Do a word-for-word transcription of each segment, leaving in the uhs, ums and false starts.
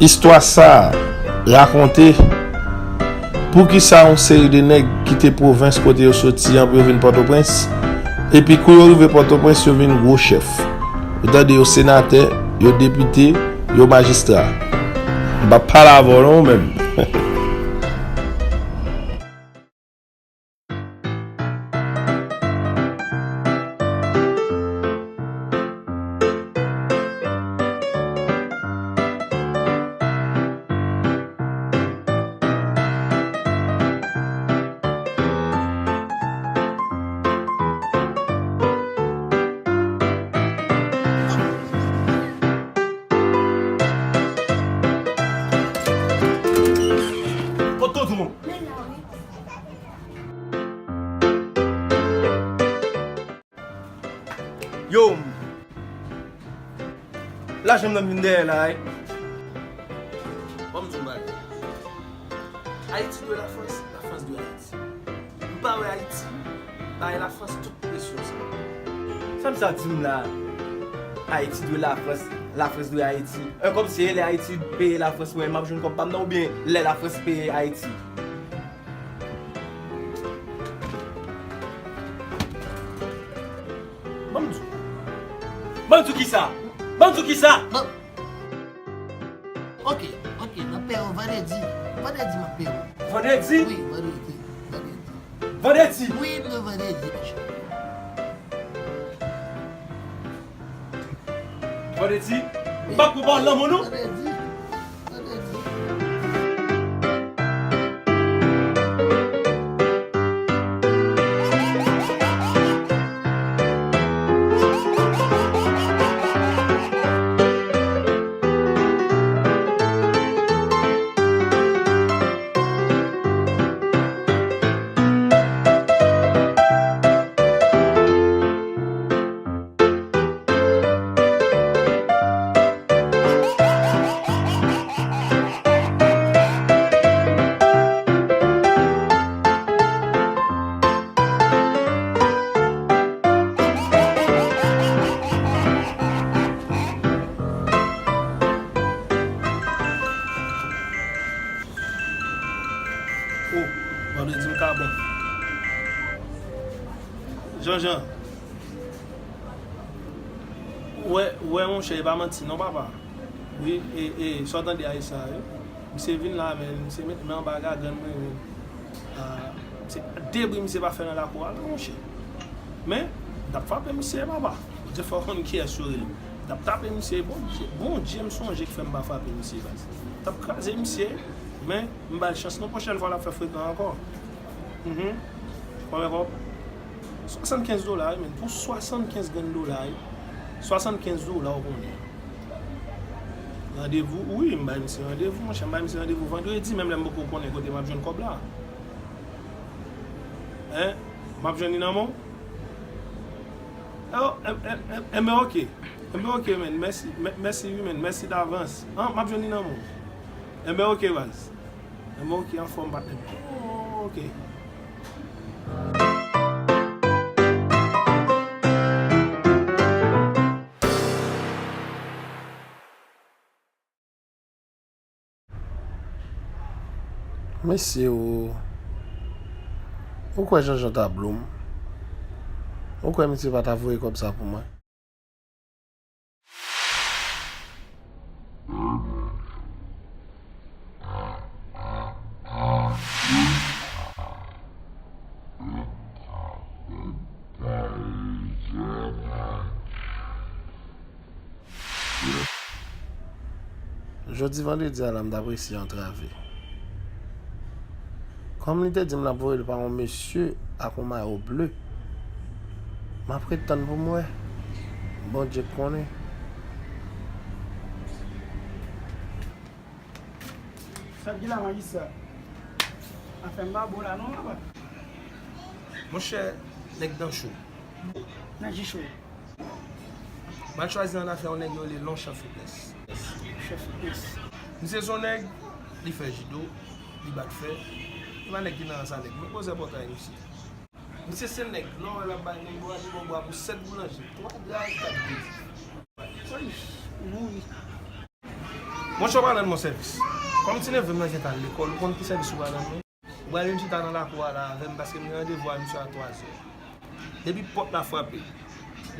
Istwa sa a rakonte poukisa yon seri de nèg kite pwovens kote yo soti an pou yo vin Pòtoprens, epi kou yo rive Pòtoprens, yo vin gwo chèf. Ou tande, yo senatè, yo depite, yo majistra. M p ap pale avè w non, ou menm. Kot tonton? Yo, lajan m nan vin dèyè la, wi. Ban m di w yon bagay. Ayiti dwe Lafrans, Lafrans dwe Ayiti. M pa wè Ayiti bay Lafrans tout presyon sa. Sa m sa di m la? Ayiti dwe Lafrans, Lafrans dwe Ayiti. E kòmsi e lè Ayiti peye Lafrans mwen, m ap jwenn kòb pa m nan, oubyen lè Lafrans peye Ayiti? Ban m di w. Ban m di w kisa? Ban m di w kisa? Ban Ok, ok, m ap peye w vandredi. Vandredi m ap peye w. Vandredi? Wi, vandredi. Vandredi. Vandredi? Wi, m dwe vandredi, monchè. Vandredi? Wi. M p ap pran pawòl lanmou, non? Vandredi. Vandredi. Oh, vandredi m ka bon. Janjan. Ou wè, ou wè, monchè, e pa manti non, papa. Wi, e, e, sa w tande a, e sa, wi. Misye vin la, men misye met men anba gagrann mwen, men. Ah, se de bri misye pa fè nan lakou a, non, monchè. Men, m t ap frape misye, papa. Bondye fè w konn kiyès yo rele. M t ap tape misye, Bondye, Bondye m sonje k fè m pa frape misye, baz. M t ap kraze misye, men m ba l chans, non, pwochèn fwa l ap fè frekan ankò. Mhm. Konbyen kòb? Swasannkenz dola, wi, men. Pou swasannkenz grenn dola, wi. Swasannkenz dola, ou konnen. Randevou, wi, m bay misye randevou, monchè, m bay misye randevou vandredi, menm lè m poko konnen kote m ap jwenn kòb la. Hein? M ap jwenn li nan men w? Oh, em, em, em, enben, ok. Enben, ok, men. Mèsi, mè-, mèsi, wi, men. Mèsi davans. An, m ap jwenn li nan men w. Enben, ok, baz. Enben, ok, anfòm, patnè m. Oh, ok. Mesye, ou, ou kwè Janjan ta blo m? Ou kwè misye pa ta voye kòb sa pou mwen? Jodi vandredi a la, m t ap resi antrave. Kòm li te di m l ap voye l pa yon mesye ak yon mayo ble, m ap ret tann pou m wè. Bondye k konnen. Sa k gen la, majistra? Afè m pa bon la non, papa. Monchè, nèg nan cho. Nan ji cho. M al chwazi annafè yon nèg yo rele Longchamp Fitness. Longchamp Fitness. Misye se yon nèg, li fè jido, li bat fè. Li pa nèg ki nan rans a nèg. Men koze pòtay misye. Misye se nèg, lè w wè l ap bay nèg bwa, li ba w bwa pou sèt boulanje, twa dra ak kat grenn. Woy, m mouri. Monchè, w pa rann mwen sèvis. Kòm ti neve m nan gentan al lekòl, ou konn ki sèvis ou pral rann mwen? Ou pral vin chita nan lakou a la avè m paske m gen randevou a misye a twazè. Depi pòt la frape,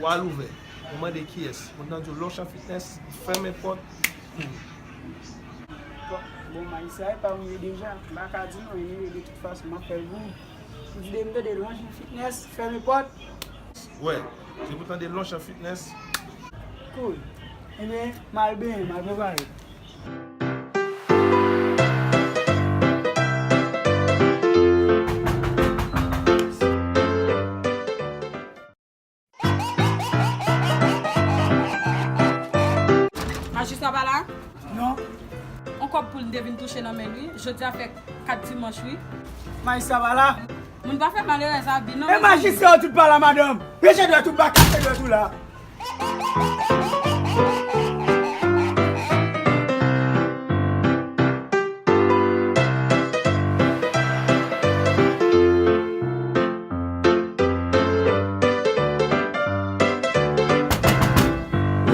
ou al ouvè, ou mande kiyès. Moun nan di w Longchamp Fitness, fèmen pòt, kouri. Bon, bon, majistra, e pa ou m ye deja. M pa ka di non, anyway, de tout fason, m ap fè l pou ou. Ou di de m tande Longchamp Fitness, fèmen pòt. Wè, se pou tande Longchamp Fitness. Cool. Ebyen, m al benyen, m al prepare. Majistra pa la? Non. On kòb poul m te vin touche nan men l wi. Jodi a fè kat dimanch wi. Majistra pa la? Moun pa fè malerèz abi non. E majistra yo tout pa la, madanm. Peche dwèt ou, ba kase dwèt ou la.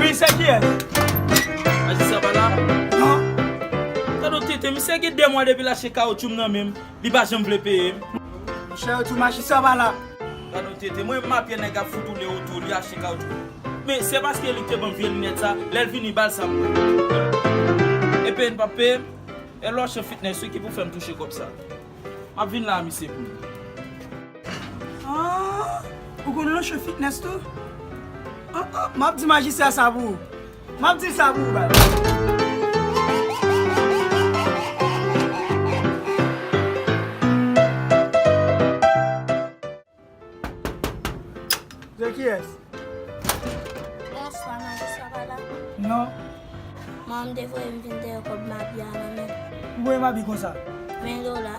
Wi, se kiyès? Majistra pa la? Non. Gade yon tenten, misye gen de mwa depi l achte kawoutchou m nan men m, li pa janm vle peye m. Monchè, yo di w majistra pa la. Gade yon tenten, mwen m apye nèg ap fout woule oto, li achte kawoutchou. Men se paske li te ban m vye linèt sa, lè l vini ba l sa m pran. Epi n p ap peye m. E Longchamp Fitness wi ki pou fè m touche kòb sa. M ap vin la a misye pou li. Ah, ou konn Longchamp Fitness tou? Ah, ah, m ap di majistra sa pou ou. M ap di l sa pou ou, baz. Se kiyès? Bonswa, majistra pa la? Non. Manman m te voye m vin dèyè kòb mabi a nan men. Ou voye mabi konsa? Ven dola.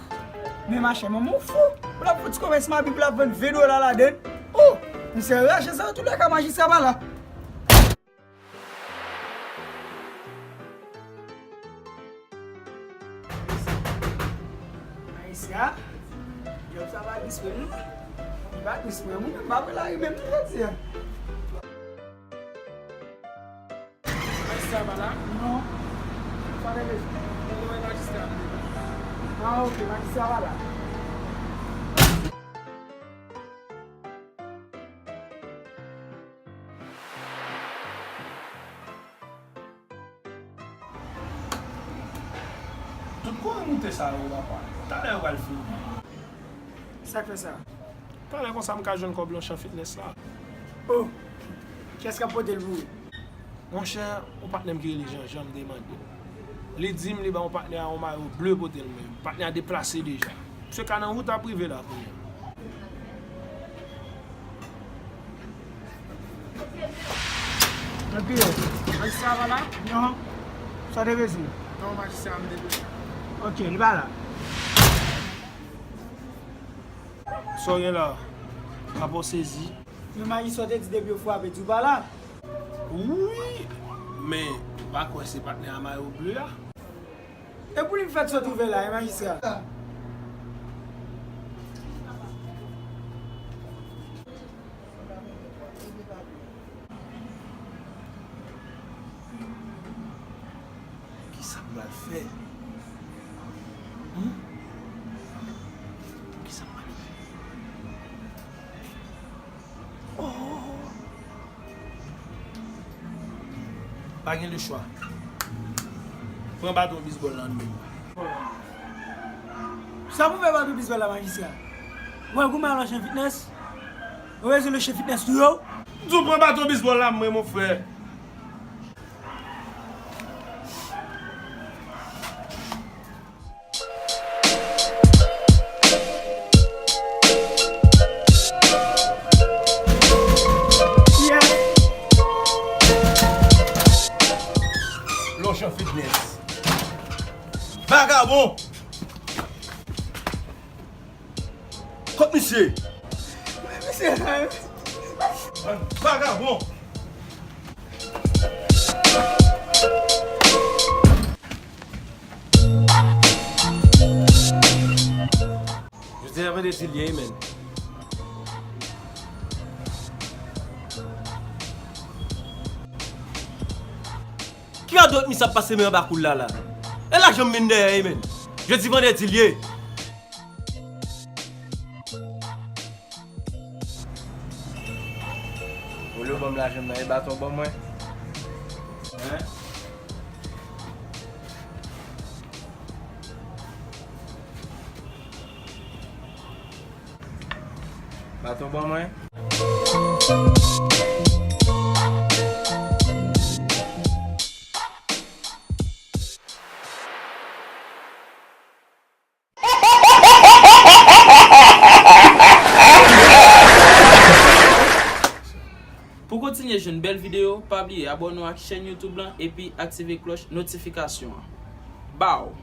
Men machè, manman w fou. Pou l ap fè ti komès mabi, pou l ap vann ven dola ladann. Oh! Misye raje sa, antoulèka, majistra pa la. Ayisyen, djòb sa pa dous menm non. Li pa dous menm, ou menm pa pran lari menm non jodi a. Majistra pa la? Non. Sa te vle di? Mwen wè majistra. Ah, ok, majistra pa la. Tout kouri moute sa yo, papa. Talè yo pral fini. Sa k fè sa? Talè konsa m ka jwenn kòb Longchamp Fitness la. Oh! Kiyès k ap pote l pou ou? Monchè, yon patnè m ki rele Jean Jean, m te mande l. Li di m li ba yon patnè a yon mayo ble pote l menm. Patnè a deplase deja. Misye ka nan wout ap rive la kounye a. Nan kiyès? Majistra pa la? Non. Sa w te bezwen? Non, majistra, m te bezwen. Ok, li pa la. Sa w gen la? Apa w sezi? Men majistra te di depi yo frape, di w pa la. Wi, men m pa kwè se patnè a mayo ble a. E pou li m fèt sot ouvè la, e majistra? Kisa m pral fè? Hmm? Kisa m pral fè? Oh! Pa gen lechwa. Pran baton bisbòl la nan men m. Sa pou fè baton bisbòl la, majistra? Ou wè goumen a Longchamp Fitness? Ou bezwen Longchamp Fitness tou yo? M di w pran baton bisbòl la, mwen, mon frè. Longchamp Fitness. Vagabon! Kot misye? Misye la. Vagabon! Jodi a vandredi l ye, men. Ki radòt misye ap pase men anba koul la la? E lajan m vin dèyè, e menn. Jedi vandredi l ye. Olye w ban m lajan m nan, e baton ban mwen. Hein? Baton ban mwen. Pou kontinye jwenn bèl videyo, pa bliye abòne w ak chèn YouTube lan epi aktive klòch notifikasyon an. Baw!